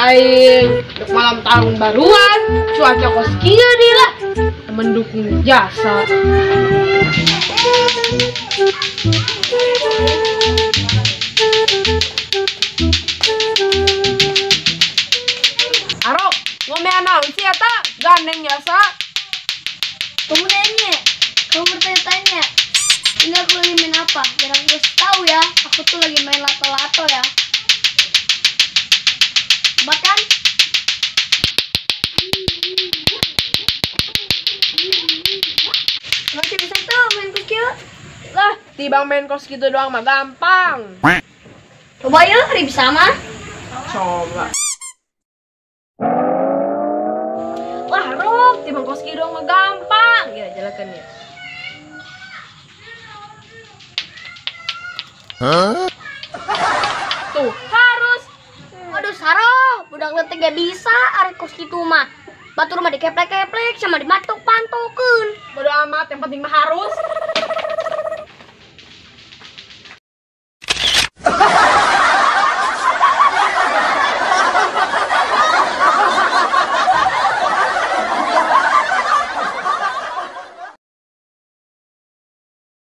Aing malam tahun baruan, cuaca kos kieu deui lah. Mendukung jasa. Arok, ngomean naon sih eta? Gandeng jasa. Kamu nanya, kamu bertanya-tanya. Ini aku lagi main apa? Biar aku kasih tahu ya. Aku tuh lagi main lato-lato ya. Bahkan masih bisa tuh main kos. Lah, tibang main kos gitu doang mah gampang. Coba ya, hari bisa mah. Coba. Wah, Rob, tibang kos gitu doang mah gampang. Ya, jalankan ya. Huh? Tuh, harus. Aduh, Saroh, budak leutik gak bisa arek kos kitu mah. Batur mah dikeplek-keplek sama dimatuk-pantukeun. Bodo amat, yang penting mah harus.